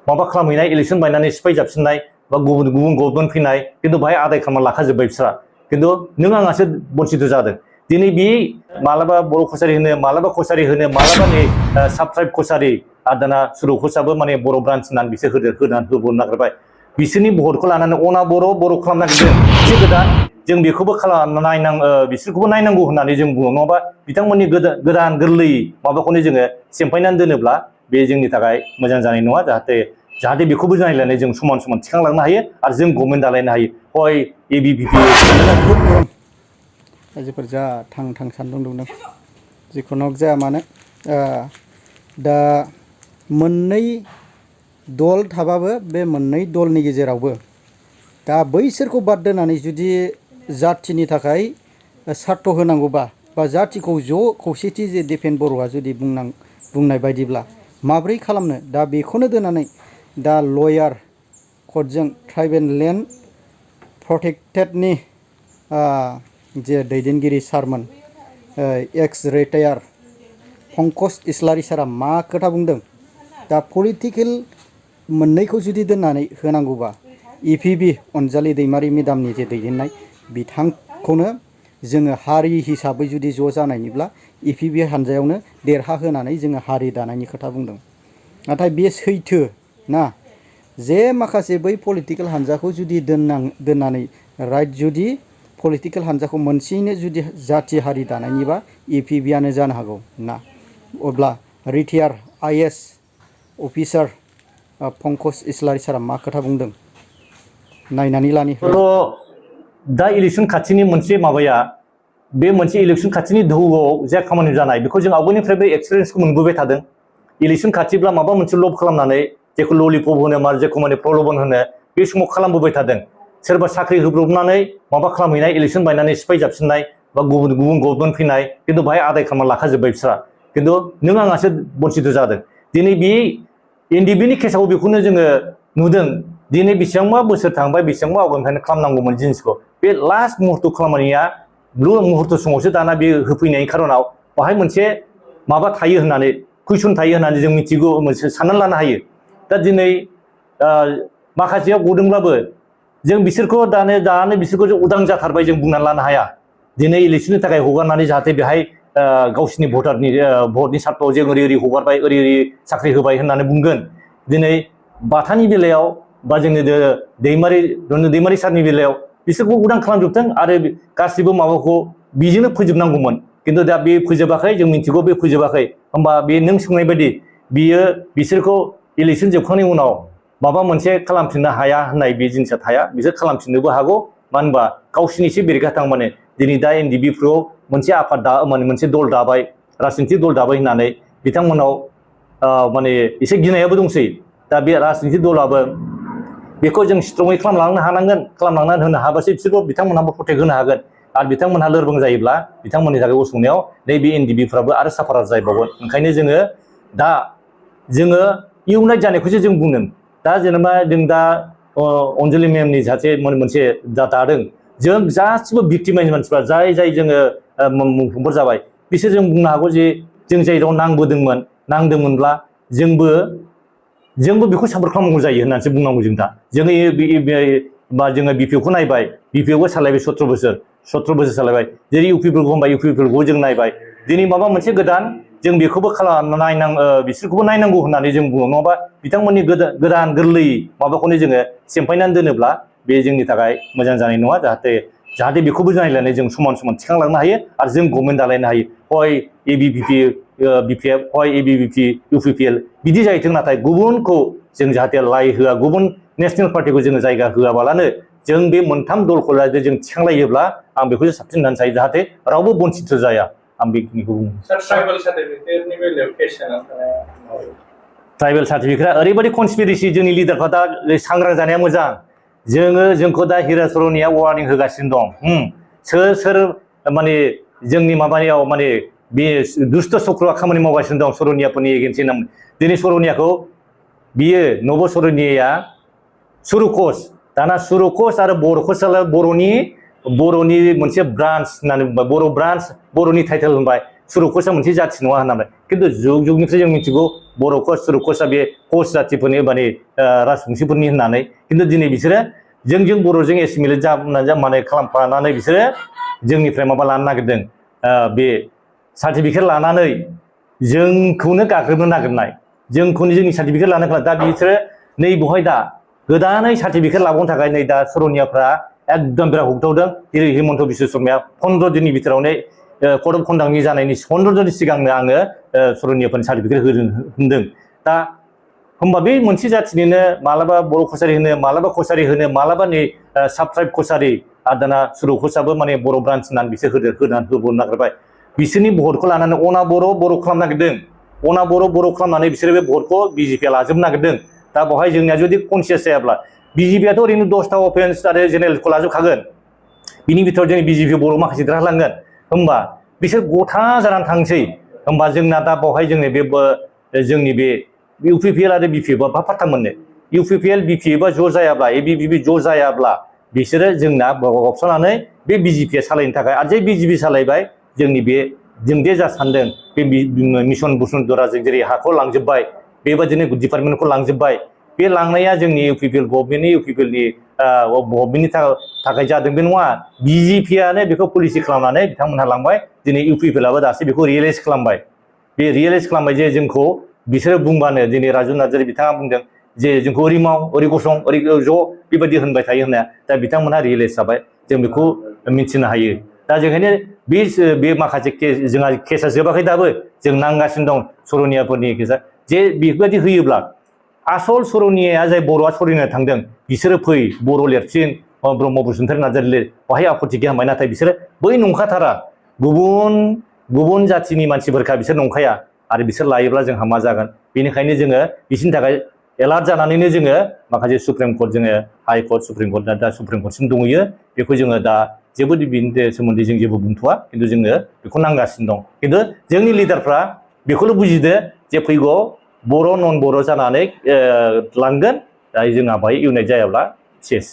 माबा खालामहैनाय इलेक्सन बायनानै सिफाय जाबसिननाय बा गुबुन गुबुन गभर्नमेन्ट फैनाय खिन्थु बाहाय आदाय खालामना लाखाजोब्बाय बिस्रा खिन्थु नों आंहासो बन्सित जादों दिनै बे मालाबा बर' कसारि होनो मालाबा कसारि होनो मालाबा नै साब ट्राइब कसारि आरो दाना सुरु कसाबो माने बर' ब्रान्स होनानै बिसोर होबोनो नागिरबाय बिसोरनि भटखौ लानानै अना बर' खालामनो नागिरदों एसे गोदान जों बेखौबो बिसोरखौबो नायनांगौ होननानै जों बुङो नङाबा बिथांमोननि गोदान गोरलै माबाखौनो जोङो सेमफायनानै दोनोब्ला बे जोंनि थाखाय मोजां जानाय नङा जाहाथे बेखौबो नायलायनानै जों समान समान थिखांलांनो हायो आरो जों गभर्नमेन्ट दालायनो हायो हय एबिभिपि रायजोफोर जा थां सान्दुं दुंदों जिखुनु जाया मानो दा मोननै दल थाबाबो बे मोननै दलनि गेजेरावबो दा बैसोरखौ बाद दोननानै जुदि जाथिनि थाखाय सार्थ होनांगौबा बा जाथिखौ ज' खौसेथि जे दिपेन बर'आ जुदि बुंनाय बायदिब्ला माब्रै खालामनो दा बेखौनो दोननानै दा लयार कर्टजों ट्राइबेल लेन्ड प्रटेक्टेडनि जे दैदेनगिरि सारमोन एक्स रिटायार पंकज इस्लारि सारा मा खोथा बुंदों दा पलिटिकेल मोननैखौ जुदि दोननानै होनांगौबा इपिबि अनजालि दैमारि मेदामनि जे दैदेननाय बिथांखौनो जोङो हारि हिसाबै जुदि ज' जानायनिब्ला इपिबि हानजायावनो देरहा होनानै जोङो हारि दानायनि खोथा बुंदों नाथाय बे सैथो ना जे माखासे बै पलिटिकेल हानजाखौ जुदि दोननानै राइट जुदि पलिटिकेल हानजाखौ मोनसेयैनो जुदि जाथि हारि दानायनिबा इपिबिआनो जानो हागौ ना अब्ला रिटायार आइएएस अफिसार पंकज इस्लारि सारा मा खोथा बुंदों नायनानै लानि दा इलेक्सन खाथिनि मोनसे माबाया बे मोनसे इलेक्सन खाथिनि दोहौआव जा खामानि जानाय बेखौ जों आवगायनिफ्रायबो एक्सपिरियेन्सखौ मोनबोबाय थादों इलेक्सन खाथिब्ला माबा मोनसे लब खालामनानै जेखौ ललिपप होनो मा जेखौ माने प्रलबन होनो बे समाव खालामबोबाय थादों सोरबा साख्रि होब्रबनानै माबा खालामहैनाय इलेक्सन बायनानै सिफाय जाबसिननाय बा गुबुन गुबुन गभर्नमेन्ट फैनाय खिन्थु बाहाय आदाय खालामना लाखाजोब्बाय बिस्रा खिन्थु नों आंहासो बन्सित जादों दिनै बे एनडिबिनि केसाव बेखौनो जोङो नुदों दिनै बेसेबांबा बोसोर थांबाय बेसेबांबा आवगायनिफ्रायनो खालामनांगौमोन जिनिसखौ बे लास्ट मुहुर्त खामानिया ब्लु मुहुर्त समावसो दाना बे होफैनायनि खारनाव बाहाय मोनसे माबा थायो होननानै कुइसन थायो होननानै जों मिथिगौ मोनसे साननानै लानो हायो दा दिनै माखासेयाव गदोंब्लाबो जों बिसोरखौ दानो बिसोरखौ जों उदां जाथारबाय जों बुंनानै लानो हाया दिनै इलेक्सननि थाखाय हगारनानै जाहाथे बेहाय गावसिनि भटनि सार्टआव जों ओरै हगारबाय ओरै साख्रि होबाय होननानै बुंगोन दिनै बाथानि बेलायाव बा जोंनि दैमारि सारनि बेलायाव बिसोरखौ उदां खालामजोबथों आरो गासिबो माबाखौ बिजोंनो फोजोबनांगौमोन खिन्थु दा बे फोजोबाखै जों मिथिगौ बे फोजोबाखै होमबा बे नों सोंनाय बायदि बियो बिसोरखौ इलेक्सन जोबखांनायनि उनाव माबा मोनसे खालामफिननो हाया होननाय बे जिनिसा थाया बिसोर खालामफिननोबो हागौ मानो होनबा गावसिनि एसे बेरेखाथां माने दिनै दा एनडिबिफ्राव मोनसे आफाद माने मोनसे दल दाबाय राजनितिक दल दाबाय होननानै बिथांमोनाव माने एसे गिनायाबो दंसै दा बे राजनितिक दलाबो बेखौ जों स्ट्रङै खालामलांनानै होनो हाबासो बिसोरखौ बिथांमोनहाबो प्रटेक्ट होनो हागोन आरो बिथांमोनहा लोरबां जायोब्ला बिथांमोननि थाखाय गसंनायाव नैबे एनडिबिफ्राबो आरो साफारार जायबावगोन ओंखायनो जोङो इउनाइट जानायखौसो जों बुंदों दा जेनेबा जों दा अनजलि मेमनि जाहाथे मोनसे दादों जों गासिबो भिक्टिमाइज मानसिफ्रा जाय जोङो मुंख्लंफोर जाबाय बिसोर जों बुंनो हागौ जे जों जायगायाव नांदोंमोनब्ला जोंबो बेखौ सापर्ट खालामनांगौ जायो होननानैसो बुंनांगौ जों दा जोङो बिपिएफखौ नायबाय बिपिएफखौ सालायबाय 17 बोसोर सालायबाय जेरै इउपिफोरखौ होनबाय इउपिफोरखौ जों नायबाय दिनै माबा मोनसे गोदान जों बेखौबो बिसोरखौबो नायनांगौ होननानै जों बुङो नङाबा बिथांमोननि गोदान गोरलै माबाखौनो जोङो सेमफायनानै दोनोब्ला बे जोंनि थाखाय मोजां जानाय नङा जाहाथे बेखौबो नायलायनानै जों समान समान थिखांलांनो हायो आरो जों गभर्नमेन्ट दालायनो हायो हय एबिभिपि बिपिएफ हय एबिभिपि इउपिपिएल बिदि जाहैथों नाथाय गुबुनखौ जों जाहाथे लाय होआ गुबुन नेशनेल पार्टिखौ जोङो जायगा होआबालानो जों बे मोनथाम दलखौ जाहाथे जों थिखांलायोब्ला आं बेखौसो साबसिन होननानै सानो जाहाथे रावबो बन्सित जाया आं बेखिनिखौ बुङो ट्राइबेल सार्टिफिकेटआ ओरैबायदि कनस्पिरेसि जोंनि लिडारफ्रा दा सांग्रां जानाया मोजां जोंखौ दा हिरा सरनिया वार्निं होगासिनो दं सोर माने जोंनि माबायाव माने बे दुष्ट चक्रआ खामानि मावगासिनो दं सरनियाफोरनि एगेन्स्टै नाम दिनै सरनियाखौ बियो नब सरनिया सुरुकस दाना सुरुकस आरो बर'खस बर'नि मोनसे ब्रान्स होननानै बुंबाय बर' ब्रान्स बर'नि टाइटेल होनबाय सुरुकसआ मोनसे जाथि नङा होननानै खिन्थु जुगनिफ्राय जों मिथिगौ बर'खस सुरुकसआ बे कच जातिफोरनि माने राजबंशिफोरनि होननानै खिन्थु दिनै बिसोरो जों बर'जों एसिमिलेट जा माने खालामफानानै बिसोरो जोंनिफ्राय माबा लानो नागिरदों बे सार्टिफिकेट लानानै जोंखौनो गाग्लोबनो नागिरनाय जोंखौनो जोंनि सार्टिफिकेट लानो दा बिसोरो नै बेवहाय दा गोदानै सार्टिफिकेट लाबावनो थाखाय नै दा सरनियाफ्रा एकदम बिराद होगदावदों जेरै हिमन्त बिश्व शर्माया 15 दिननि बिथोरावनो कर्ट अफ कन्डाक्टनि जानायनि 15 दिन सिगांनो आङो सरनियाफोरनि सार्टिफिकेट होदों दा होमबा बे मोनसे जाथिनिनो मालाबा बर' कसारि होनो मालाबा कसारि होनो मालाबा नै साब ट्राइब कसारि आरो दाना सुरु कसाबो माने बर' ब्रान्स होनानै बिसोर होबावनो नागिरबाय बिसोरनि भटखौ लानानै अना बर' खालामनो नागिरदों अना बर' खालामनानै बिसोरो बे भटखौ बिजेपिया लाजोबनो नागिरदों दा बेवहाय जोंनिया जुदि कनसियास जायाब्ला बिजेपियाथ' ओरैनो 10टा अफेन्स आरो जेनेरेलखौ लाजोबखागोन बिनि बिथोराव जोंनि बिजेपि बर' माखासे देरहालांगोन होमबा बिसोर गथा जानानै थांसै होमबा जोंना दा बेवहाय जोंनि बे इउपिपिएल आरो बिपिएफआ मा फात्ता मोननो इउपिपिएल बिपिएफआ ज' जायाब्ला एबिभिपि ज' जायाब्ला बिसोरो जोंना गावस्रानानै बे बिजेपिया सालायनो थाखाय आरो जे बिजेपि सालायबाय जोंनि बे जों दे जा सानदों बे मिशन बसुन्धराजों जेरै हाखौ लांजोब्बाय बेबायदिनो डिपार्टमेन्टखौ लांजोब्बाय बे लांनाया जोंनि इउपिपिएल गभर्नमेन्टनि इउपिपिएलनि गभर्नमेन्टनि थाखाय जादों बे नङा बिजेपियानो बेखौ पलिसि खालामनानै बिथांमोनहा लांबाय दिनै इउपिपिएलआबो दासो बेखौ रियेलाइज खालामबाय बे रियेलाइज खालामबाय जे जोंखौ बिसोरो बुंबानो दिनै राजु नार्जारि बिथाङा बुंदों जे जोंखौ ओरै माव ओरै गसं ओरै ज' बेबायदि होनबाय थायो होननाया दा बिथांमोनहा रियेलाइज जाबाय जों बेखौ मिन्थिनो हायो दा जोंखायनो बे माखासे जोंहा केसा जोबाखै दाबो जों नांगासिनो दं सरनियाफोरनि केसा जे बेफोरबायदि होयोब्ला आसल सरनियाया जाय बर'आ सरनिया थांदों बिसोरो फै बर' लिरफिन ब्रह्म बसुमतारी नार्जारि लिर बेवहाय आपत्ति गैया होनबाय नाथाय बिसोरो बै नंखाथारा गुबुन जाथिनि मानसिफोरखा बिसोर नंखाया आरो बिसोर लायोब्ला जोंहा मा जागोन बेनिखायनो जोङो बिसोरनि थाखाय एलार्ट जानानैनो जोङो माखासे सुप्रिम कर्ट जोङो हाइ कर्ट सुप्रिम कर्ट दा सुप्रिम कर्टसिम दंहैयो बेखौ जोङो दा जेबो बिनि सोमोन्दै जों जेबो बुंथ'वा खिन्थु जोङो बेखौ नांगासिनो दं खिन्थु जोंनि लिडारफ्रा बेखौल' बुजिदो जे फैगौ बर' नन बर' जानानै लांगोन दा जोंहा बाहाय इउनाइट जायाब्ला सेस